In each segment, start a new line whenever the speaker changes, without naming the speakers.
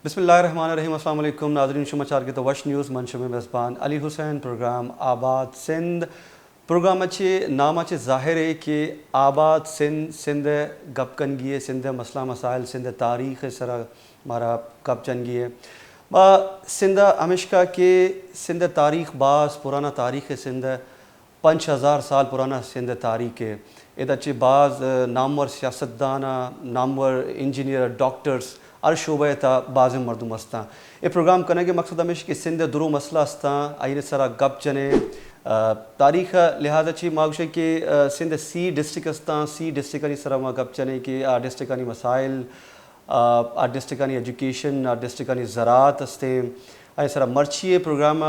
بسم الله الرحمن الرحيم السلام عليڪم ناظرين شما چار گتو وش نیوز من شمع میزبان علی حسین پروگرام آباد سندھ پروگرام چه نام چه ظاهر ہے کہ آباد سندھ سندھ گپ کنگی ہے سندھ مسئلہ مسائل سندھ تاریخ سرا مارا گپ جنگی ہے با سندھ ہمیشہ کے سندھ تاریخ باز پرانا تاریخ سندھ 5000 سال پرانا سندھ تاریخ ہے۔ ادا چه باز نامور سیاستدان، نامور انجینئر، ڈاکٹرز ہر شعبہ تا باز مردم استان۔ یہ پروگرام کرنے کے مقصد ہمیشہ کہ سندھ درو مسئلہ استان آئین سرا گپ جنے تاریخ لہذا چی ماگوشے کہ سندھ سی ڈسٹرکٹ استان سی ڈسٹرکٹ سرا ما گپ جنے کہ آ ڈسٹرکانی مسائل، آ ڈسٹرکانی ایجوکیشن، آ ڈسٹرکانی زراعت استیں۔ آئی سرا مرچی پروگرام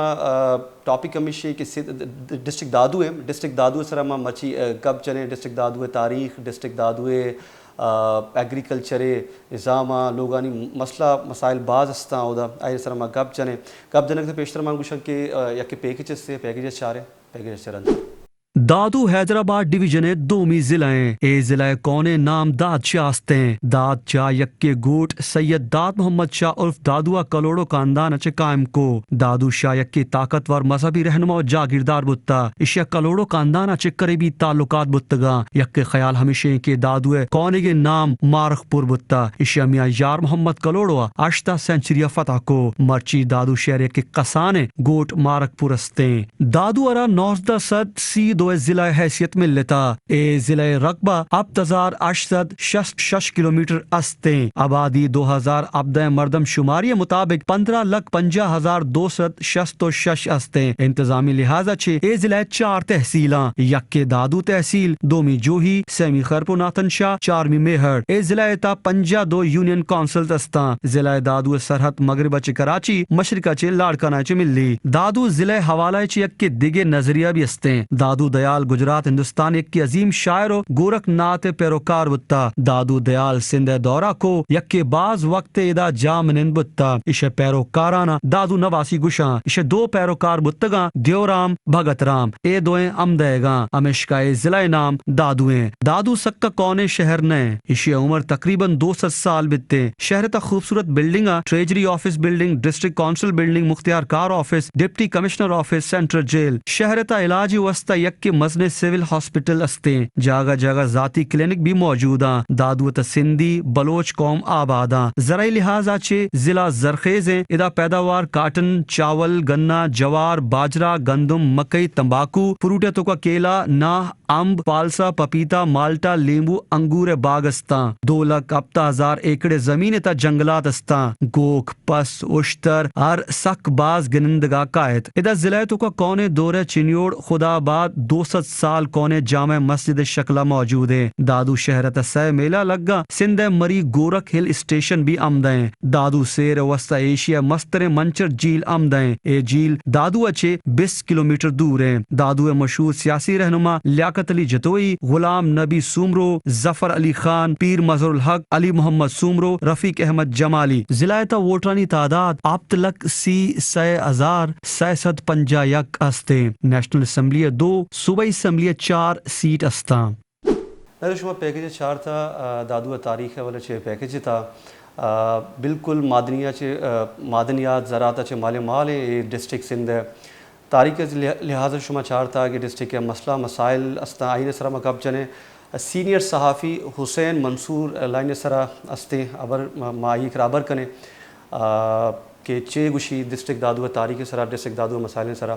ٹاپک ہمیشہ کہ ڈسٹرکٹ دادو ہے۔ ڈسٹرکٹ دادو سرا ما مرچی گپ جنے، ڈسٹرکٹ دادو تاریخ، ڈسٹرکٹ دادو ایگریکلچر نظام، لوگانی مسئلہ مسائل باز استان اودا آئی سرا ما گپ جنے۔ گپ جنے سے پیشتر ما گوشن کہ یکے پیکیجز سے پیکیجز چارے پیکیجز چرن۔
دادو हैदराबाद डिवीजन दोमी जिलाएं ए जिला कौने नाम दाद शास्ते दाद शाह यक्के गोट सैयद दाद मोहम्मद शाह उर्फ दादुआ कलोड़ो खानदान अचे कायम को। दादू शाह यक्के ताकतवर मजहबी रहनुमा और जागीरदार बुत्ता इशिया कलोड़ो खानदान अचे करीबी ताल्लुकात बुत्तगा। यक्के ख्याल हमेशा के दादुए कौने के नाम मारखपुर बुत्ता इशिया मियाँ यार मोहम्मद कलोड़ो अश्ता सेंचुरिया फतह को। मर्ची दादू शहर के कसाने गोट मारकपुर अस्ते। दादू अरा नौजदा सद सी दो जिला हैसियत मिल लेता। ए जिला रकबा अब तजार अशद शश शश किलोमीटर अस्ते। आबादी 2000 अब्द मर्दम शुमारी मुताबिक 15,50,266 अस्ते। इंतजामी लिहाजा छे ए जिला चार तहसीला यक्के दादू तहसील, दोमी जोही, सेमी खैरपुर नाथन शाह, चारमी मेहर। ए जिला ता 52 यूनियन काउंसिल अस्ता। जिला दादू सरहद मगरबा चे कराची, मशरिका चे लाड़काना चे मिली। दादू जिले हवाला चे यक्के दिगे नजरिया भी अस्ते। दादू दयाल गुजरात हिंदुस्तान एक की अजीम शायर गोरखनाथ पैरोकार बुत्ता। दादू दयाल सिंध दौरा को यक्के बाज वक्त इदा जाम निंद बुत्ता। इशे पैरोकाराना दादू नवासी गुशा। इशे दो पैरोकार बुत्तगा देवराम भगत राम ए दोए अमदेगा। अमिशका ए जिला नाम दादुए। दादू सक्का कौने शहर ने इशे उम्र तकरीबन 200 साल बितते। शहर तक खूबसूरत building treasury office building, district council building, Mukhtiar car office, deputy commissioner office, central jail. शहर ता इलाजी वस्ता यक्के मजने सिविल हॉस्पिटल अस्ते। जागा जागा जाती क्लिनिक भी मौजूद। दादू त सिंधी बलोच कौम आबादा। जराई लिहाजा चे जिला जरखेज है। इदा पैदावार काटन, चावल, गन्ना, जवार, बाजरा, गंदम, मकई, तंबाकू, फ्रूटे तो का केला, नाह, अम्ब, पालसा, पपीता, माल्टा, लींबू, अंगूर बाग अस्ता। 2,70,000 एकड़ जमीन ता जंगलात अस्ता। गोख, पस, उश्तर हर सक बाज गिनंदगा कायद। इदा जिला तो का कौने दौरे चिनियोड़ खुदाबाद 200 साल कौने जामे मस्जिद शक्ला मौजूद है। दादू शहर तय मेला लग्गा सिंध मरी गोरख हिल स्टेशन भी आमदे। दादू सेर वस्ता एशिया मस्तरे मंचर झील आमदे। ए झील दादू अच्छे 20 किलोमीटर दूर है। दादू मशहूर सियासी रहनुमा लियाकत अली जतोई, गुलाम नबी सूमरो, जफर अली खान, पीर मजहरुल हक, अली मोहम्मद सूमरो, रफीक अहमद जमाली। जिला ता वोटरानी तादाद आप तलक सी सै हजार सैसठ पंजा यक अस्ते। नेशनल असम्बली 2, सूबाई असम्बली 4 सीट अस्ता।
शुमा पैकेज चार था दादू तारीख है वाले छः पैकेज था बिल्कुल मादनिया चे मादनियात ज़रात चे माले माल है डिस्ट्रिक्ट सिंध है। तारीख लिहाज शुमा चार था कि डिस्ट्रिक्ट के मसला मसाइल अस्ता आइन सरा मकब जने सीनियर सहाफ़ी हुसैन मंसूर लाइन सरा अस्ते अबर माई खराबर कने के चे गुशी डिस्ट्रिक्ट दादू तारीख सरा डिस्ट्रिक्ट दादू मसाइल सरा।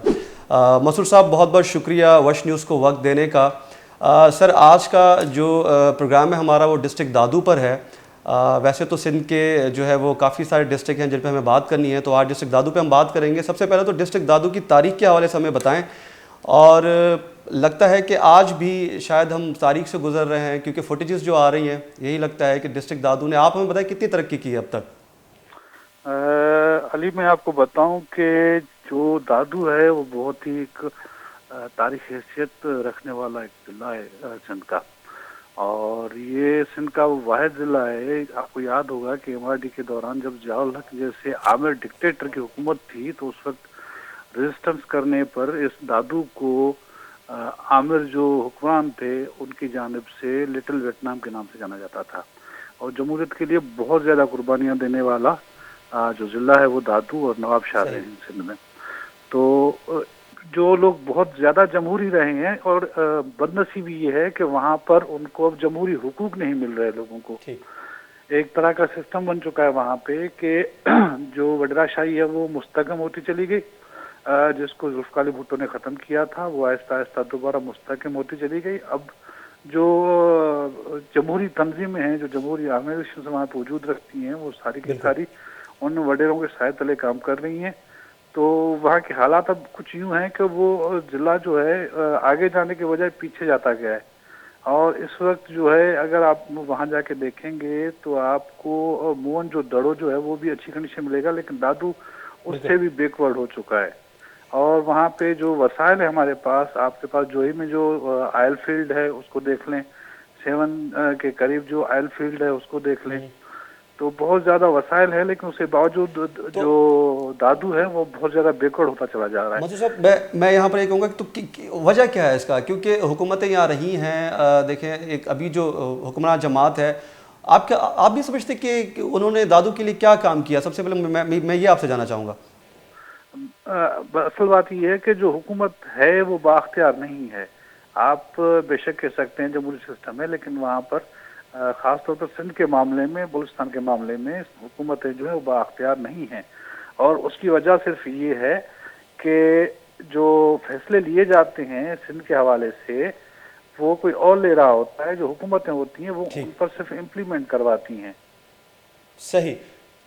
मंसूर साहब, बहुत बहुत शुक्रिया वश न्यूज़ को वक्त देने का। सर, आज का जो प्रोग्राम है हमारा वो डिस्ट्रिक्ट दादू पर है। वैसे तो सिंध के जो है वो काफ़ी सारे डिस्ट्रिक्ट हैं जिन पे हमें बात करनी है, तो आज डिस्ट्रिक्ट दादू पे हम बात करेंगे। सबसे पहले तो डिस्ट्रिक्ट दादू की तारीख के हवाले से हमें बताएं, और लगता है कि आज भी शायद हम तारीख से गुजर रहे हैं क्योंकि फुटेजेस जो आ रही हैं यही लगता है कि डिस्ट्रिक्ट दादू ने, आप हमें बताएं, कितनी तरक्की की है अब तक?
अली, मैं आपको बताऊं कि जो दादू है वो बहुत ही एक तारीख हैसियत रखने वाला एक ज़िला है सिंध का और ये सिंध का वो वाहिद ज़िला है। आपको याद होगा कि एमआरडी के दौरान जब जियाउल हक जैसे आमिर डिक्टेटर की हुकूमत थी तो उस वक्त रेजिस्टेंस करने पर इस दादू को आमिर जो हुक्मरान थे उनकी जानिब से लिटिल वियतनाम के नाम से जाना जाता था और जमहूरियत के लिए बहुत ज़्यादा कुर्बानियाँ देने वाला जो ज़िला है वो दादू और नवाबशाह रहे हैं सिंध में। तो जो लोग बहुत ज़्यादा जमहूरी रहे हैं और बदनसीबी ये है कि वहाँ पर उनको अब जमहूरी हुकूक नहीं मिल रहे लोगों को। एक तरह का सिस्टम बन चुका है वहाँ पे कि जो वडराशाही है वो मुस्तहकम होती चली गई, जिसको ज़ुल्फ़िकार अली भुट्टो ने ख़त्म किया था, वो आहिस्ता आहिस्ता दोबारा मुस्तहकम होती चली गई। अब जो जमहूरी तंजीमें हैं, जो जमहूरी ऑर्गेनाइजेशन वहाँ पर वजूद रखती हैं, वो सारी की सारी उन वडेरों के साय तले काम कर रही हैं। तो वहाँ के हालात अब कुछ यूँ हैं कि वो ज़िला जो है आगे जाने के बजाय पीछे जाता गया है। और इस वक्त जो है अगर आप वहाँ जाके देखेंगे तो आपको मोहन जो दड़ो जो है वो भी अच्छी कंडीशन मिलेगा, लेकिन दादू उससे भी बैकवर्ड हो चुका है। और वहाँ पे जो वसाइल है हमारे पास, आपके पास जोही में जो आयल फील्ड है उसको देख लें, 7 के करीब जो आयल फील्ड है उसको देख लें, तो बहुत ज़्यादा वसाइल है, लेकिन उसके बावजूद तो जो दादू है वो बहुत ज़्यादा बैकवर्ड होता चला जा रहा है।
मंसूर साहब, मैं यहाँ पर ये कहूँगा कि तो वजह क्या है इसका, क्योंकि हुकूमतें यहाँ रही हैं। देखें, एक अभी जो हुक्मरान जमात है, आप क्या आप भी समझते कि उन्होंने दादू के लिए क्या काम किया? सबसे पहले मैं ये आपसे जानना चाहूँगा।
असल बात यह है कि जो हुकूमत है वो बाख्तियार नहीं है। आप बेशक कह सकते हैं जमहूरी सिस्टम है, लेकिन वहाँ पर ख़ास तौर पर सिंध के मामले में, बलूचिस्तान के मामले में हुकूमतें जो है वो बाख्तियार नहीं हैं। और उसकी वजह सिर्फ ये है कि जो फैसले लिए जाते हैं सिंध के हवाले से वो कोई और ले रहा होता है, जो हुकूमतें होती हैं वो उन पर सिर्फ इम्प्लीमेंट करवाती हैं।
सही,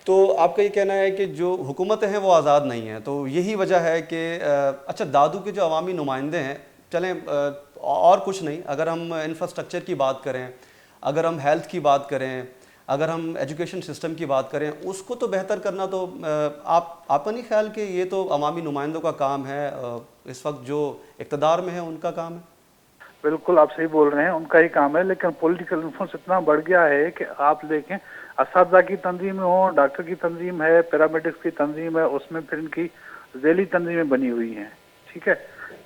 तो आपका ये कहना है कि जो हुकूमतें हैं वो आज़ाद नहीं हैं, तो यही वजह है कि अच्छा, दादू के जो अवामी नुमाइंदे हैं, चलें और कुछ नहीं, अगर हम इंफ्रास्ट्रक्चर की बात करें, अगर हम हेल्थ की बात करें, अगर हम एजुकेशन सिस्टम की बात करें, उसको तो बेहतर करना तो आपका नहीं ख्याल कि ये तो अवामी नुमाइंदों का काम है, इस वक्त जो इक़्तिदार में है उनका काम है?
बिल्कुल आप सही बोल रहे हैं, उनका ही काम है, लेकिन पॉलिटिकल इन्फ्लुएंस इतना बढ़ गया है कि आप देखें असातिज़ा की तंजीम हो, डॉक्टर की तंजीम है, पैरामेडिक्स की तंजीम है, उसमें फिर इनकी ज़ैली तंजीमें बनी हुई हैं। ठीक है,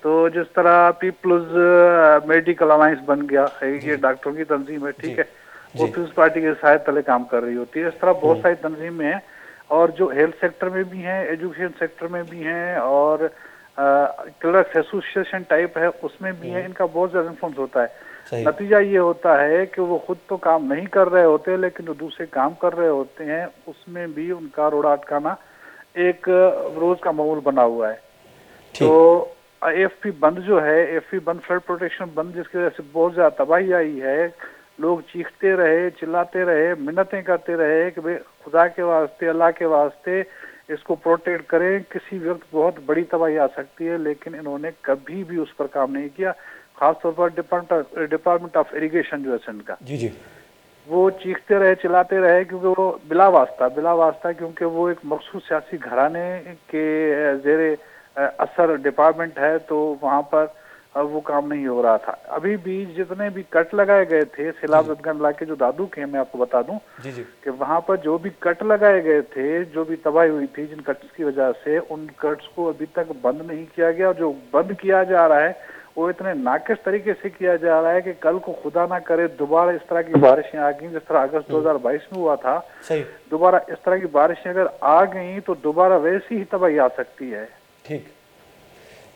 तो जिस तरह पीपल्स मेडिकल अलायंस बन गया, ये डॉक्टरों की तंजीम है, ठीक है, वो पीपल्स पार्टी के साय तले काम कर रही होती है। इस तरह बहुत सारी तंजीमें हैं, और जो हेल्थ सेक्टर में भी हैं, एजुकेशन सेक्टर में भी हैं, और क्लर्क्स एसोसिएशन टाइप है उसमें भी है, इनका बहुत ज़्यादा इन्फ्लुएंस होता है। नतीजा ये होता है कि वो खुद तो काम नहीं कर रहे होते, लेकिन जो दूसरे काम कर रहे होते हैं उसमें भी उनका रोड़ा अटकाना एक रोज का मामूल बना हुआ है। तो एएफपी बंद जो है, एएफपी बंद, फ्लड प्रोटेक्शन बंद, जिसकी वजह से बहुत ज़्यादा तबाही आई है, लोग चीखते रहे, चिल्लाते रहे, मिन्नतें करते रहे कि भाई खुदा के वास्ते, अल्लाह के वास्ते इसको प्रोटेक्ट करें, किसी वक्त बहुत बड़ी तबाही आ सकती है, लेकिन इन्होंने कभी भी उस पर काम नहीं किया। खासतौर पर डिपार्टमेंट ऑफ इरिगेशन जो है सिंध का,
जी जी,
वो चीखते रहे, चिल्लाते रहे, क्योंकि वो बिला वास्ता, क्योंकि वो एक मखसूस सियासी घराने के ज़ेरे असर डिपार्टमेंट है, तो वहाँ पर वो काम नहीं हो रहा था। अभी भी जितने भी कट लगाए गए थे सैलाब ज़दगान इलाके जो दादू के हैं, मैं आपको बता दूं कि वहाँ पर जो भी कट लगाए गए थे, जो भी तबाही हुई थी जिन कट्स की वजह से, उन कट्स को अभी तक बंद नहीं किया गया। और जो बंद किया जा रहा है वो इतने नाकिस तरीके से किया जा रहा है कि कल को खुदा ना करे दोबारा इस तरह की बारिशें आ गई जिस तरह अगस्त 2022 में हुआ था, दोबारा इस तरह की बारिशें अगर आ गई तो दोबारा वैसी ही तबाही आ सकती है।
ठीक,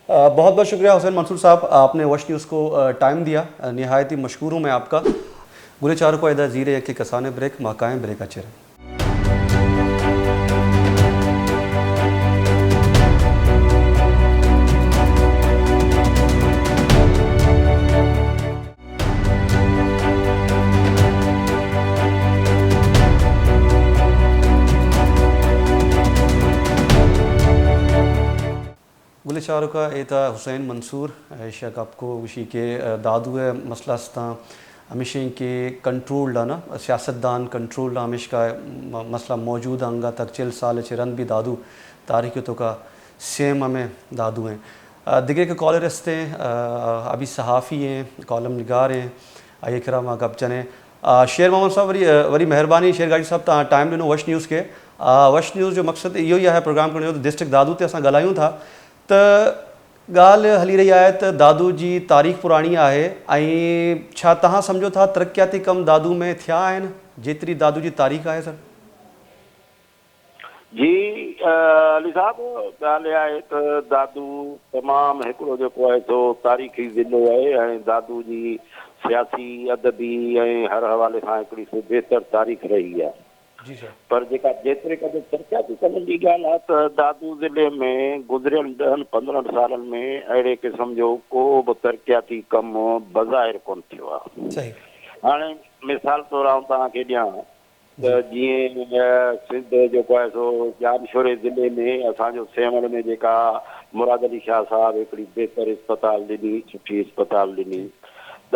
बहुत बहुत शुक्रिया हुसैन मंसूर साहब, आपने वश न्यूज़ को टाइम दिया, नहायत ही मशकूर हूँ मैं आपका। गुले चार को अदा जीरे के कसाने ब्रेक मकाएँ ब्रेक अचेर। गुलचार का एता हुसैन मंसूर शक आपको उसी के दादू है मसला स्ता हमेशा के कंट्रोल ना सियासतदान कंट्रोल हमेशा का मसला मौजूद अंगा तक 40 साल चिरंद भी दादू तारीख तो का सेम हमें दादू हैं। दिगरे के कॉलर रस्ते अभी सहाफ़ी हैं, कॉलम निगार हैं, आइए कराम गप चने। शेर मोहम्मद साहब वरी वरी मेहरबानी शेर गाजी साहब तव्हां टाइम ॾिनो वश न्यूज़ खे। वश न्यूज़ जो मक़सदु इहो ई आहे प्रोग्राम करण जो डिस्ट्रिक्ट दादू ते असां ॻाल्हायूं था त ॻाल्हि हली रही आहे त दादू जी तारीख़ पुराणी आहे ऐं छा तव्हां सम्झो था तरक़ियाती कम दादू में थिया आहिनि जेतिरी दादू जी तारीख़ आहे सर?
جي علي صاحب ڳالهه اها آهي ته دادو تمام هڪڙو جيڪو آهي سو تاريخي ضلعو آهي ۽ دادو جي سياسي ادبي ۽ هر حوالي سان هڪڙي سو بهتر تاريخ رهي آهي
جي سر.
پر جيڪا جيتري قدر ترقياتي ڪمن جي ڳالهه آهي ته دادو ضلعي ۾ گذريل ڏهن پندرهن سالن ۾ اهڙي قسم جو ڪو به ترقياتي ڪم بظاهر ڪونه ٿيو آهي.
صحيح.
هاڻي مثال طور آئون توهان کي ڏيان ته جيئن سنڌ جيڪو آهي سو ڄامشوري ضلعي ۾ اسان جو سيوهڻ ۾ جيڪا مراد علي شاهه صاحب هڪڙي بهتر اسپتال ڏني، سٺي اسپتال ڏني.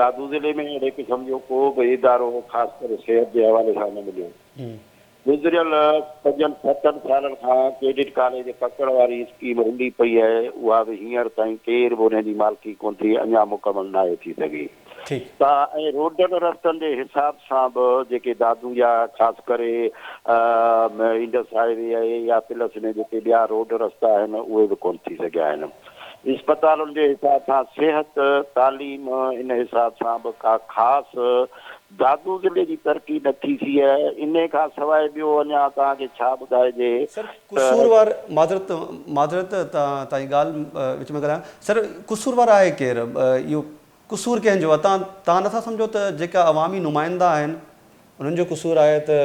دادو ضلعي ۾ اهڙي قسم جو ڪو به ادارو خاص ڪري صحت جي حوالي سان نه مليو. گذريل پنجن ستن سالن کان ڪيڊٽ ڪاليج ڪڪڙ واري اسڪيم هلي پئي آهي اها به هينئر تائين ڪير به ان جي مالڪي ڪونه ٿي اڃا مڪمل ناهي ٿي سگهي.
ٺيڪ.
تا ۽ روڊن رستن جي حساب سان به جيڪي دادو جا خاص ڪري انڊس هاء وي آهي يا پلس ۾ جيڪي ٻيا روڊ رستا آهن اهي به ڪونه ٿي سگهيا آهن. اسپتالن جي حساب سان صحت، تعليم ان حساب سان به ڪا خاص دادو ضلعي جي ترقي نه ٿي سي آهي. انهي کان سواء ٻيو اڃا توهان کي ڇا ٻڌائجي
سر
ته.
قصوروار معذرت معذرت توهان جي ڳالهه وچ ۾ ڳالهايان سر قصوروار آهي ڪير اهو قصور ڪنهن جو آهي؟ توهان توهان نٿا سمجهو ته جيڪا عوامي نمائندا آهن انهن جو قصور آهي ته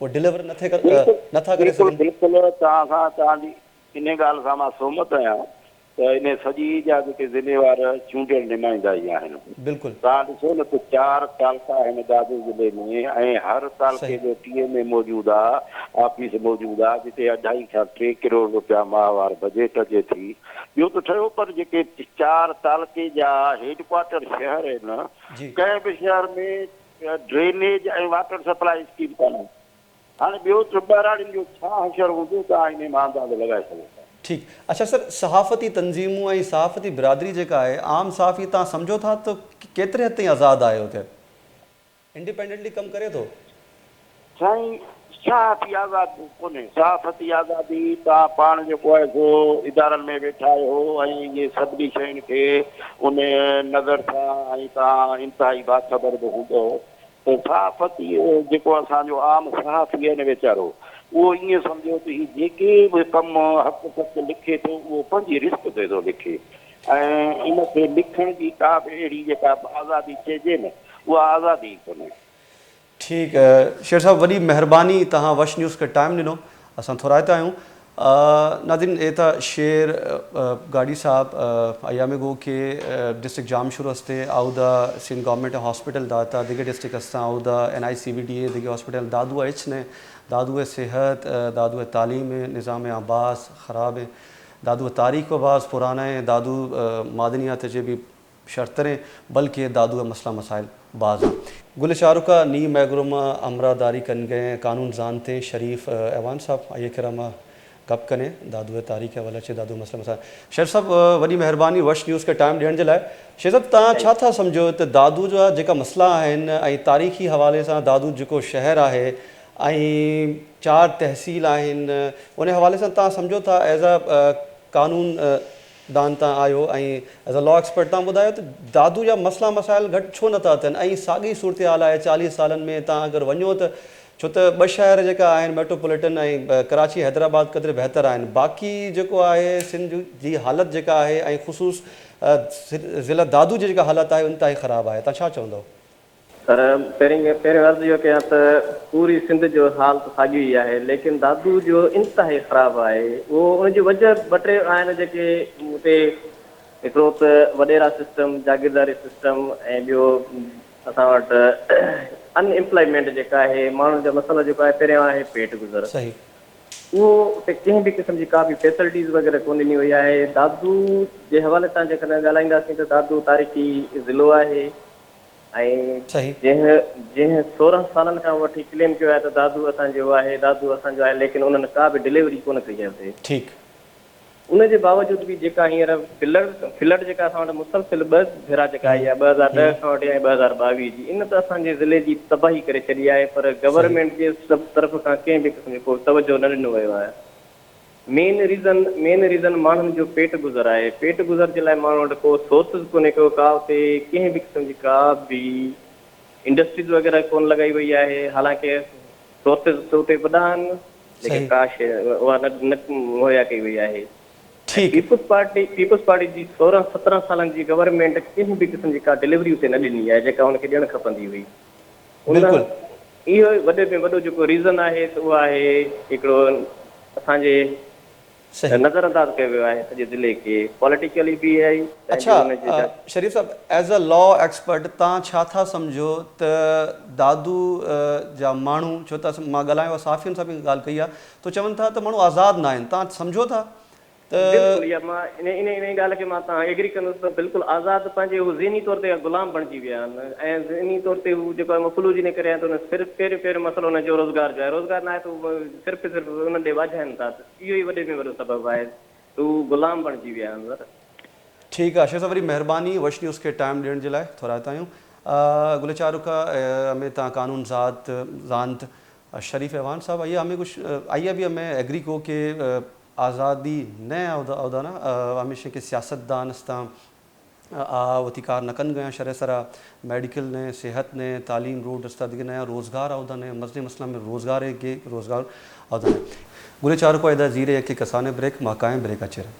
اهي ڊليور نٿي
بلڪل
نٿا ڪري
بلڪل
سگهن؟
بلڪل توهان سان توهان جي انهي ڳالهه سان مان سهمت آهيان ته انهي سڄي جا جيڪي ذميوار چونڊيل نمائندا ئي آهن.
بلڪل.
توهان ڏسو نه ته چار تعلقا آهن دادو ضلعي ۾ ۽ هر تعلقي
صحيح.
جو ٽي ايم اي موجود آ آفيس موجود آ جتي اڍائي کان ٽي ڪروڙ روپيا ماهوار بجيٽ اچي ٿي ٻيو ته ٺهيو پر جيڪي چار تعلقي جا هيڊ ڪوارٽر شهر آهن
جي.
ڪنهن به شهر ۾ ڊرينيج ۽ واٽر سپلاء اسڪيم ڪانهي. هاڻي ٻيو ته ٻهراڙين جو ڇا حشر هوندو توهان انهي مان اندازو لڳائي سگهو ٿا.
ٺيڪ اڇا سر صحافتي تنظيمون ۽ صحافتي برادري جيڪا آهي عام صحافي توهان سمجهو ٿا ته ڪيتري حد تائين آزاد آهي اتي انڊيپينڊنٽلي ڪم ڪري ٿو؟
سائين صحافي آزاد ڪونهي، صحافتي آزادي توهان پاڻ جيڪو آهي سو ادارن ۾ ويٺا آهيو ۽ اهي سڀني شين کي ان نظر سان ۽ توهان انتهائي باخبر به هوندؤ ته صحافتي جيڪو اسان جو عام صحافي آهي نه ويچارو اهو ائين سمجهو ته هي جيڪي به ڪم حق سچ لکي ٿو اهو پنهنجي رسڪ تي ٿو لکي ۽ ان کي لکڻ جي ڪا به اهڙي جيڪا آزادي چئجي نه اها آزادي ئي ڪونهي.
ٺيڪ شير صاحب وڏي مهرباني توهان وش نيوز کي ٽائيم ڏنو اسان ٿورائتا آهيون ناظرين اي تا شير گاڏي صاحب ايام گو کي ڊسٽرڪٽ جامشورو استي آئودا سندھ گورنمينٽ هاسپيٽل داتا دگي ڊسٽرڪٽ استان آئودا N I C V D اي دگي هاسپيٽل دادو اچ ني دادو صحت دادو تعليم نظام آباس خراب دادو تاريخ وباس پرانا دادو معدنيات جي به شرطرين بلڪه دادوء مسئلا مسائل باز آن. گل شاهرخ ني مئگرم امرا داري ڪن گئين قانون زانتين شريف اعوان صاحب آئي کرا ما گپ ڪني دادوء تاريخ حوالي چي دادوء مسئلا مسائل شريف صاحب وڏي مهرباني وش نيوز کي ٽائيم ڏيڻ جي لاء شريف صاحب تان ڇا ٿا سمجهو ته دادو جا جيڪا مسئلا آهن ۽ تاريخي حوالي سان دادو جيڪو شهر آهي ۽ چار تحصيل آهن ان حوالي سان تان سمجهو ٿا ايز ا قانون دان تان آهيو ۽ ايز ا لا ايڪسپرٽ تان ٻڌايو ته دادو جا مسئلا مسائل گهٽ ڇو نٿا ٿين ۽ ساڳي صورتحال آهي 40 سالن ۾ تان اگر وڃو ته ڇو ته ٻه شهر جيڪا آهن ميٽروپوليٽن ۽ ڪراچي حيدرآباد قدري بهتر آهن باقي جيڪو آهي سنڌ جي حالت جيڪا آهي ۽ خصوص ضلع دادو جي جيڪا حالت آهي انتهائي خراب آهي تان ڇا چوندؤ؟
سر پهرين پهريون عرض اهو ڪيان ته پوري سنڌ جو حال ته ساڳيو ئي آهي ليڪن دادو جو انتهائي خراب آهي اهو ان جون وجه ٻه ٽي آهن جيڪي اتي هڪڙو ته وڏيرا سسٽم جاگيرداري سسٽم ۽ ٻيو اسان وٽ ان امپلائمينٽ جيڪا آهي ماڻهن جو مسئلو جيڪو آهي پهريون آهي پيٽ گذر
صحيح.
اهو اتي ڪنهن به قسم جي ڪا به فيسلٽيز وغيره ڪونه ڏني وئي آهي دادو جي حوالي سان جيڪڏهن ڳالهائينداسين ته دادو تاريخي ضلعو آهي ۽
صحيح.
جنهن جنهن 16 سالن کان وٺي ڪليم ڪيو آهي ته دادو اسان جو آهي دادو اسان جو آهي ليڪن انهن ڪا به ڊليوري ڪونه ڪئي آهي اتي.
ٺيڪ.
ان جي باوجود به جيڪا هينئر فلڊ فلڊ جيڪا اسان وٽ مسلسل ٻه ڀيرا جيڪا آئي آهي 2010 کان وٺي ۽ 2022 جي ان ته اسان جي ضلعي جي تباهي ڪري ڇڏي آهي پر گورنمينٽ جي طرف کان ڪنهن به قسم جو ڪو توجهه نه ڏنو ويو آهي. مين ريزن مين ريزن ماڻهن جو پيٽ گذر آهي پيٽ گذر جي لاء ماڻهن وٽ ڪو سورسز ڪونهي ڪو ڪا اتي ڪنهن به قسم جي ڪا به انڊسٽريز وغيره ڪونه لڳائي وئي آهي حالانڪه سورسز ته اتي وڏا آهن ليڪن ڪا شيء اها نه نه مهيا ڪئي وئي آهي. ۽ پيپلز پارٽي پيپلز پارٽي جي سورهن سترهن سالن جي گورنمينٽ ڪنهن به قسم جي ڪا ڊليوري اتي نه ڏني آهي جيڪا ان کي ڏيڻ کپندي هئي. ان اهو وڏي ۾ وڏو جيڪو ريزن آهي ته اهو آهي هڪڙو اسان جي نظر انداز ڪيو ويو آهي سڄي ضلعي کي پوليٽيڪلي به آهي
اڇا شريف صاحب ايز ا لا ايڪسپرٽ تان ڇا ٿا سمجهو ته دادو جا ماڻهو ڇو ته مان ڳالهايو آهي صحافين سان به ڳالهه ڪئي آهي ته چون ٿا ته ماڻهو آزاد ناهن تان سمجهو ٿا ته.
بلڪل اها مان انهي انهي ڳالهه کي مان تان ايگري ڪندس ته بلڪل آزاد پنهنجي هو ذهني طور تي غلام بڻجي ويا آهن ۽ ذهني طور تي هو جيڪو آهي مفلوج انهي ڪري آهن ته انهن صرف پهريون پهريون مسئلو انهن جو روزگار جو آهي روزگار ناهي ته هو صرف صرف انهن ڏي واجهائن ٿا ته اهو ئي وڏي ۾ وڏو سبب آهي ته هو غلام بڻجي ويا آهن سر.
ٺيڪ آ شيخ صاحب وڏي مهرباني وش نيوز کي ٽائيم ڏيڻ جي لاء ٿورائتا آهيون گل چارڪا ۾ تان قانون ذات زانت شريف اعوان صاحب آئيا همي ڪجھ آئيا به همي ايگري ڪو ڪي آزادي نه عهده نه هميشه ڪي سياستدان استان آ وتی کار نه ڪن گيا شرح سرا ميڊيڪل نه صحت نه تعليم روڊ رستا ديگه نيا روزگار عهده نه مزني مسئله ۾ روزگار ڪي روزگار عهده نه گلي چارو کو ادا زير يڪي ڪسانه بريڪ ماڪائين بريڪ اچير.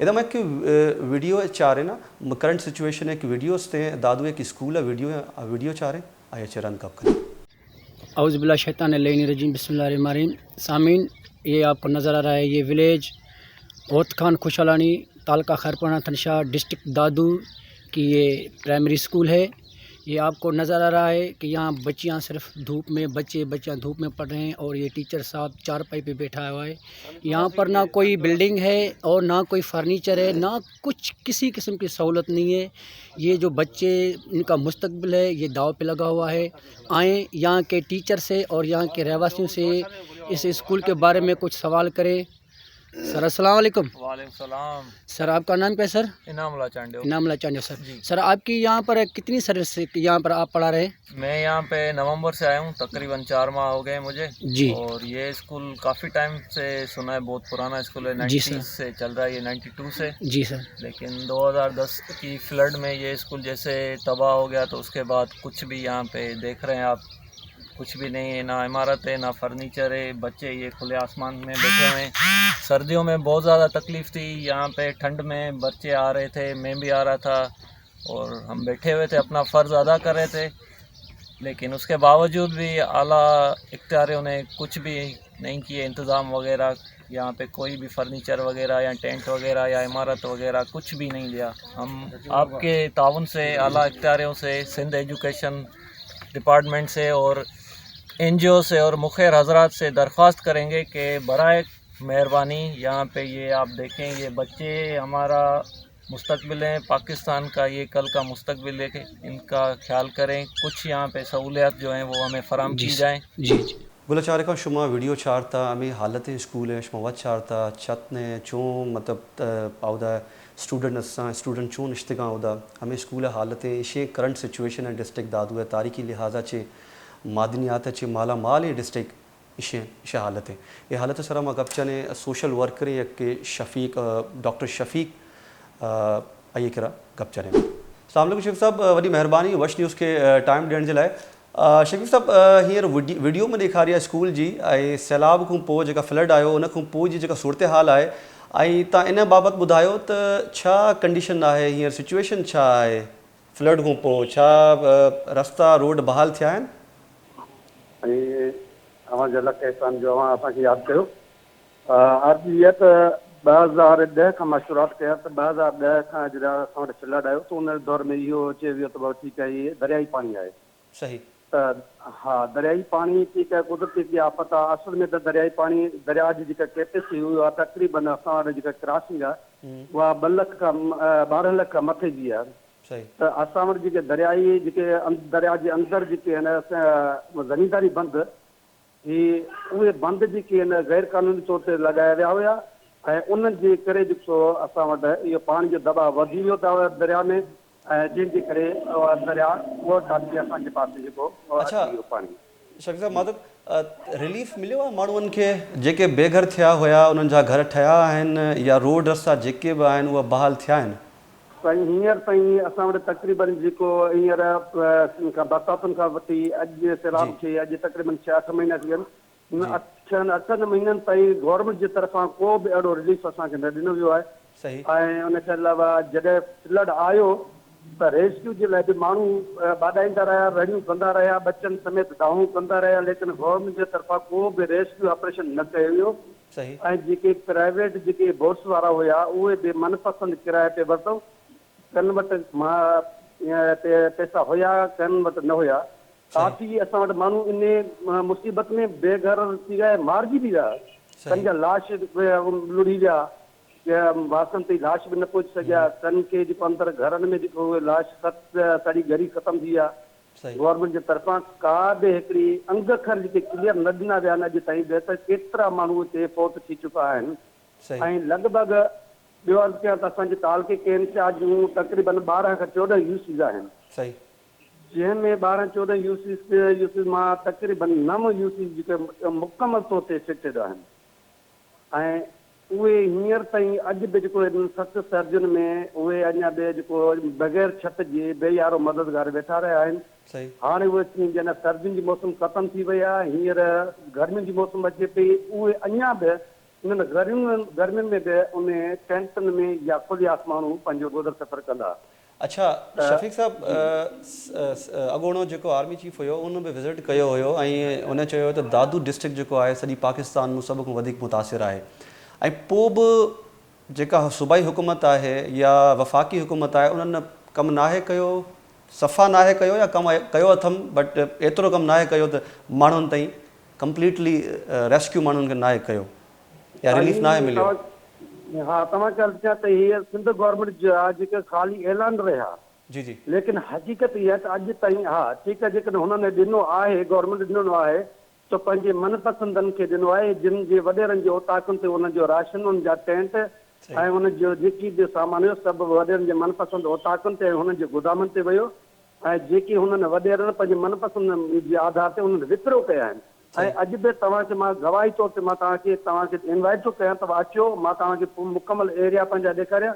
ادا مان هڪ ويڊيو چاري نا کرنٹ سچويشن هڪ ويڊيو استي دادو هڪ اسڪول ويڊيو ويڊيو چاري آئي چرن کپ کن.
اعوذ بالله شيطان اللعين الرجيم بسم الله الرحمن الرحيم سامعين یہ آپ کو نظر آ رہا ہے یہ ولیج ہوت خان خوشحالانی تعلقہ خیرپور ناتھن شاہ ڈسٹرکٹ دادو کی یہ پرائمری اسکول ہے یہ آپ کو نظر آ رہا ہے کہ یہاں بچیاں صرف دھوپ میں بچے بچیاں دھوپ میں پڑھ رہے ہیں اور یہ ٹیچر صاحب چارپائی پہ بیٹھا ہوا ہے یہاں پر نہ کوئی بلڈنگ ہے اور نہ کوئی فرنیچر ہے نہ کچھ کسی قسم کی سہولت نہیں ہے یہ جو بچے ان کا مستقبل ہے یہ داؤ پہ لگا ہوا ہے آئیں یہاں کے ٹیچر سے اور یہاں کے رہواسیوں سے اس اسکول کے بارے میں کچھ سوال کریں سر السلام علیکم۔
وعلیکم السلام۔
سر آپ کا نام کیا ہے سر؟
انعام اللہ چانڈیو۔
انعام اللہ چانڈیو سر۔ سر آپ کی یہاں پر کتنی سروس یہاں پر آپ پڑھا رہے ہیں؟
میں یہاں پہ نومبر سے آیا ہوں، تقریباً 4 ماہ ہو گئے مجھے۔ اور یہ اسکول کافی ٹائم سے سنا ہے، بہت پرانا اسکول ہے، 90 سے چل رہا ہے یہ، 92 سے۔
سر۔
لیکن 2010 کی فلڈ میں یہ اسکول جیسے تباہ ہو گیا تو اس کے بعد کچھ بھی یہاں پہ دیکھ رہے ہیں آپ، کچھ بھی نہیں ہے، نہ عمارت ہے نہ فرنیچر ہے۔ بچے یہ کھلے آسمان میں بیٹھے ہوئے ہیں۔ سردیوں میں بہت زیادہ تکلیف تھی یہاں پہ، ٹھنڈ میں بچے آ رہے تھے، میں بھی آ رہا تھا اور ہم بیٹھے ہوئے تھے، اپنا فرض ادا کر رہے تھے، لیکن اس کے باوجود بھی اعلیٰ اختیاریوں نے کچھ بھی نہیں کیے انتظام وغیرہ۔ یہاں پہ کوئی بھی فرنیچر وغیرہ یا ٹینٹ وغیرہ یا عمارت وغیرہ کچھ بھی نہیں دیا۔ ہم آپ کے تعاون سے اعلیٰ اختیاریوں سے، سندھ ایجوکیشن ڈپارٹمنٹ سے اور این جی او سے اور مخیر حضرات سے درخواست کریں گے کہ برائے مہربانی یہاں پہ یہ آپ دیکھیں، یہ بچے ہمارا مستقبل ہیں، پاکستان کا یہ کل کا مستقبل ہے، ان کا خیال کریں، کچھ یہاں پہ سہولیات جو ہیں وہ ہمیں فراہم کی جائیں۔
جی جی۔
گل چارکا شما ویڈیو چارتا ہمیں حالت اسکول ہے، شما وت چارتا چھت نے چوں مطلب آودا اسٹوڈنٹ اساں اسٹوڈنٹ چوں نشتگاں آودا ہمیں اسکول حالت ہے۔ کرنٹ سچویشن ہے ڈسٹرکٹ دادو ہے، تاریخی لہٰذا چے معدنیات چے مالا مال ہے ڈسٹرکٹ، اشے حالت ہے۔ یہ حالت سرا ما گپ چنے سوشل ورکر یک شفیق، ڈاکٹر شفیق آئیے کرا گپ چنے۔ السلام علیکم شفیق صاحب، وڈی مہربانی وش نیوز کے ٹائم ڈیئن جے لاءِ۔ شفیق صاحب، ہینئر وڊيو ۾ ڏيکاري آهي اسڪول جي ۽ سيلاب کان پوءِ جيڪا فلڊ آيو ان کان پوءِ جي جيڪا صورت حال آهي ۽ توهان ان بابت ٻڌايو ته ڇا ڪنڊيشن آهي هينئر، سچويشن ڇا آهي فلڊ کان پوءِ، ڇا رستا روڊ بحال ٿيا آهن؟
۽ اوهان جا لک احسان جو اوهان اسان کي ياد ڪيو. عرض هي ته 2010 کان مان شروعات ڪيان ته 2010 کان جڏهن اسان وٽ فلڊ آيو ته ان دور ۾ اهو چيو ويو ته بابا ٺيڪ آهي هي دريائي پاڻي آهي. ته ها دريائي پاڻي ٺيڪ آهي قدرتي هڪڙي آفت آهي، اصل ۾ ته دريائي پاڻي درياء جي جيڪا ڪيپيسٽي اها تقريبن اسان وٽ جيڪا ڪراسنگ آهي اها ٻه لک کان 12 لک کان مٿي جي آهي ته اسان وٽ جيڪي دريائي جيڪي درياء جي اندر جيڪي آهن زمينداري بند هي اهي بند جيڪي آهن غير قانوني طور تي لڳايا ويا هيا ۽ انهن جي ڪري جيڪو سو اسان وٽ اهو پاڻي جو دٻاء وڌي ويو درياء ۾ ۽ جنهن جي ڪري اها درياء اهو ٽاپي اسان جي پاسي جيڪو
اڇا
اچي ويو پاڻي.
شفيق صاحب مطلب رليف مليو آهي ماڻهن کي جيڪي بي گهر ٿيا هيا انهن جا گهر ٺهيا آهن يا روڊ رستا جيڪي به آهن اهي بحال ٿيا آهن؟
سائين هينئر تائين اسان وٽ تقريبن جيڪو هينئر برساتن کان وٺي اڄ سيلاب کي اڄ تقريبن ڇهه اٺ مهينا ٿي ويا آهن ان ڇهن اٺن مهينن تائين گورنمينٽ جي طرفان ڪو به اهڙو رليف اسان کي نه ڏنو ويو آهي ۽ ان کان علاوه جڏهن فلڊ آيو ته ريسڪيو جي لاء به ماڻهو ٻاڏائيندا رهيا، رڙيون ڪندا رهيا، ٻچن سميت دانهون ڪندا رهيا ليڪن گورنمينٽ جي طرفان ڪو به ريسڪيو آپريشن نه ڪيو ويو ۽ جيڪي پرائيويٽ جيڪي بوٽس وارا هيا اهي به من پسند ڪرايي تي ورتو ڪن وٽ پئسا هيا ڪن وٽ نه هيا ڪافي اسان وٽ ماڻهو انهي مصيبت ۾ بي گهر ٿي ويا ۽ مارجي به ويا ڪن جا لاش لڙهي ويا واسن تائين لاش به نه پهچي سگهيا ڪن کي جيڪو اندر گهرن ۾ جيڪو اهي لاش سڙي ڳري ختم ٿي ويا گورنمينٽ جي طرفان ڪا به هڪڙي انگ اکر جيڪي ڪليئر نه ڏنا ويا آهن اڄ تائين به ته ڪيترا ماڻهو اتي فوت ٿي چڪا آهن ۽ لڳ ڀڳ ٻيو عرض ڪيان ته اسان جي تعلقي ڪين شاهه جون تقريبن 12 کان 14 يو سيز آهن جنهن ۾ 12 14 يو سيز مان تقريبن نو يو سيز جيڪي مڪمل طور تي افيڪٽيڊ آهن ۽ اهي هينئر تائين اڄ به جيڪو انهن سخت سردين ۾ اهي اڃا به جيڪو بغير ڇت جي بي يارو مددگار ويٺا رهيا آهن. هاڻي اهي جڏهن سردين جي موسم ختم ٿي وئي آهي هينئر گرمين جي موسم اچي پئي اهي اڃا به انهن گرمين ۾ به انهي ٽينٽن ۾ يا کلي آسمان هو پنهنجو گذر سفر ڪندا.
اڇا شفيق صاحب اڳوڻو جيڪو آرمي چيف هيو ان به وزٽ ڪيو هيو ۽ ان چيو ته دادو ڊسٽرڪٽ جيڪو آهي سڄي پاڪستان ۾ سڀ کان وڌيڪ متاثر آهي ۽ پو به جيڪا صوبائي حڪومت آهي يا وفاقي حڪومت آهي انهن ڪم ناهي ڪيو صفا ناهي ڪيو يا ڪم ڪيو اٿم بٽ ايترو ڪم ناهي ڪيو ته ماڻهن تائين ڪمپليٽلي ريسڪيو ماڻهن کي ناهي ڪيو يا رليف ناهي مليو.
ها توهان کي عرض ڪيان ته هي سنڌ گورنمينٽ جا جيڪي خالي اعلان رهيا
جي جي.
ليڪن حقيقت اها آهي ته اڄ تائين ها ٺيڪ آهي جيڪڏهن هنن ڏنو آهي گورنمينٽ ڏنو آهي ته پنهنجي من پسندن کي ڏنو آهي جن جي وڏيرن جي اوطاقن تي انهن جو راشن انهن جا ٽينٽ ۽ انهن جو جيڪي به سامان هيو سڀ وڏيرن جي من پسند اوطاقن تي ۽ هنن جي گودامن تي ويو ۽ جيڪي هنن وڏيرن پنهنجي من پسند جي آڌار تي انهن وڪرو ڪيا آهن ۽ اڄ به توهان کي مان گواهي طور تي مان توهان کي توهان کي انوائيٽ ٿو ڪيان ته اچو مان توهان کي مڪمل ايريا پنهنجا ڏيکاريان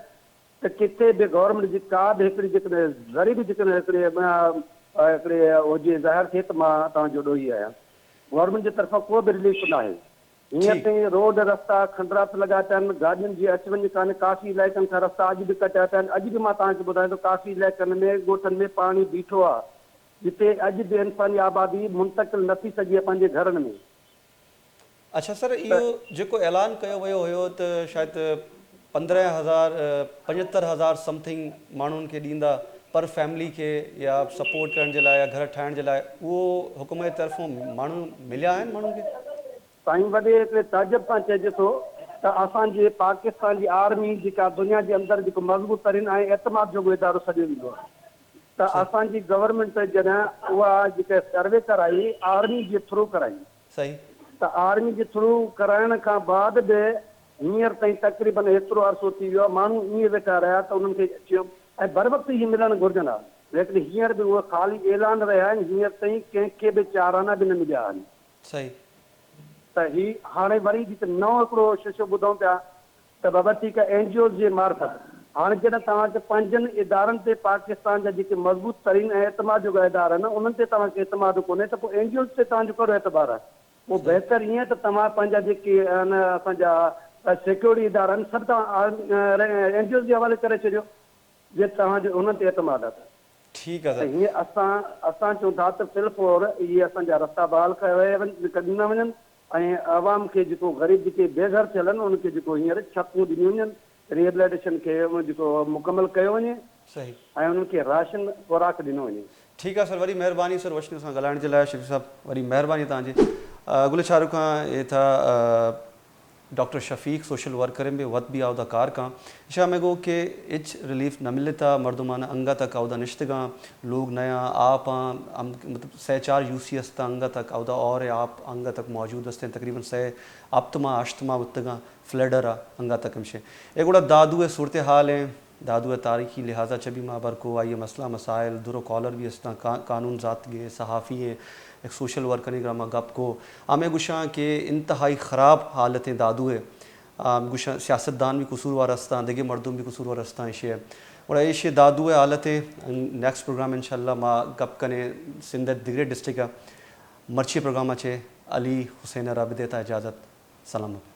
ته ڪٿي به گورنمينٽ جي ڪا به هڪڙي جيڪڏهن ذري به جيڪڏهن هڪڙي هڪڙي هجي ظاهر ٿئي ته مان توهان جو ڏوهي آهيان گورنمينٽ جي طرفان ڪو به رليف ناهي هينئر تائين روڊ رستا کنڊرات لڳا پيا آهن گاڏين جي اچ وڃ ڪانهي ڪافي علائقن کان رستا اڄ به ڪٽيا پيا آهن اڄ به مان توهان کي ٻڌايان ٿو ڪافي علائقن ۾ ڳوٺن ۾ پاڻي بيٺو آهي جتي اڄ به انساني آبادي منتقل نه ٿي سگهي آهي پنهنجي گهرن ۾.
اڇا سر اهو جيڪو اعلان ڪيو ويو هيو ته شايد 15 هزار 75 هزار سمٿنگ ماڻهن کي ڏيندا پر فيملي کي يا سپورٽ ڪرڻ جي لاء يا گهر ٺاهڻ جي لاء اهو حڪومت جي طرفون ماڻهو مليا آهن ماڻهن کي؟
سائين وڏي هڪڙي تعجب سان چئجي ٿو ته اسان جي پاڪستان جي آرمي جيڪا دنيا جي اندر جيڪو مضبوط ترين ۽ اعتماد جوڳو ادارو سڏيو ويندو آهي ته اسان جي گورنمينٽ جڏهن اها جيڪا سروي ڪرائي آرمي جي ٿرو ڪرائي ته آرمي جي ٿرو ڪرائڻ کان بعد به هينئر تائين تقريبن ايترو عرصو ٿي ويو آهي ماڻهو ائين ويٺا رهيا ته انهن کي چيو ۽ بروقت اهي ملڻ گهرجن ها ليڪن هينئر به اهي خالي اعلان رهيا آهن هينئر تائين ڪنهن کي به چار آنا به نه مليا آهن. ته هي هاڻي وري جيڪي نئون هڪڙو ششو ٻڌون پيا ته بابا ٺيڪ آهي اين جي اوز جي معرفت هاڻي جڏهن توهان کي پنهنجن ادارن تي پاڪستان جا جيڪي مضبوط ترين ۽ اعتماد جوڳا ادارا آهن انهن تي توهان کي اعتماد ڪونهي ته پوء اين جي اوز تي توهان جو ڪهڙو اعتبار آهي پوء بهتر ائين ته توهان پنهنجا جيڪي آهن اسان جا سيڪيورٽي ادارا آهن سڀ توهان اين جي اوز جي حوالي ڪري ڇڏيو جي توهان جو انهن تي اعتماد آهي ته.
ٺيڪ آ
ته
سر.
هيئن اسان اسان چئون ٿا ته في الفور اهي اسان جا رستا بحال ڪيا ڏنا وڃن ۽ عوام کي جيڪو غريب جيڪي بي گهر ٿيل آهن انهن کي جيڪو هينئر ڇتون ڏنيون وڃن ريهبليٽيشن کي جيڪو مڪمل ڪيو وڃي ۽ انهن کي راشن خوراڪ ڏنو وڃي.
ٺيڪ آ سر وڏي مهرباني سر وشنو سان ڳالهائڻ جي لاء شفيع صاحب وڏي مهرباني توهان جي گل شاهرخ کان اي ٿا. ڈاکٹر شفیق سوشل ورکر بہ وت بھی آؤدا کار کاں اشاں میں گو کہ اچ ریلیف نہ ملتا مردمان انگا تک آؤدا نشتگاں لوگ نیا آپ آں مطلب سہ چار یو سی استا انگا تک آؤدا اور آپ انگا تک موجود استیں تقریبا سہ اپتما اشتما بتگاں فلڈر انگا تک امشیں اے گڑا دادو اے صورتحال ہیں۔ دادو ء تاریخی لحاظ چہ بھی ما ہبر کو، آئی ء مسئلہ مسائل، درو کالر بھی استاں، قانون ذاتگیں، صحافی ہیں، ایک سوشل ورکریں گرا ما گپ کو۔ آ میں گوشاں کہ انتہائی خراب حالتیں دادو ء۔ گوشاں سیاستدان بھی قصوروار استاں، دگہ مردم بھی قصوروار استاں ایشی ء۔ گڑا ایشی دادو ء حالتیں۔ نیکسٹ پروگرام انشاءاللہ ما گپ کنیں سندھ ء دگرے ڈسٹرکٹ ء۔ مرچی پروگرام چہ علی حسین ء را بدیتا اجازت۔ سلامت۔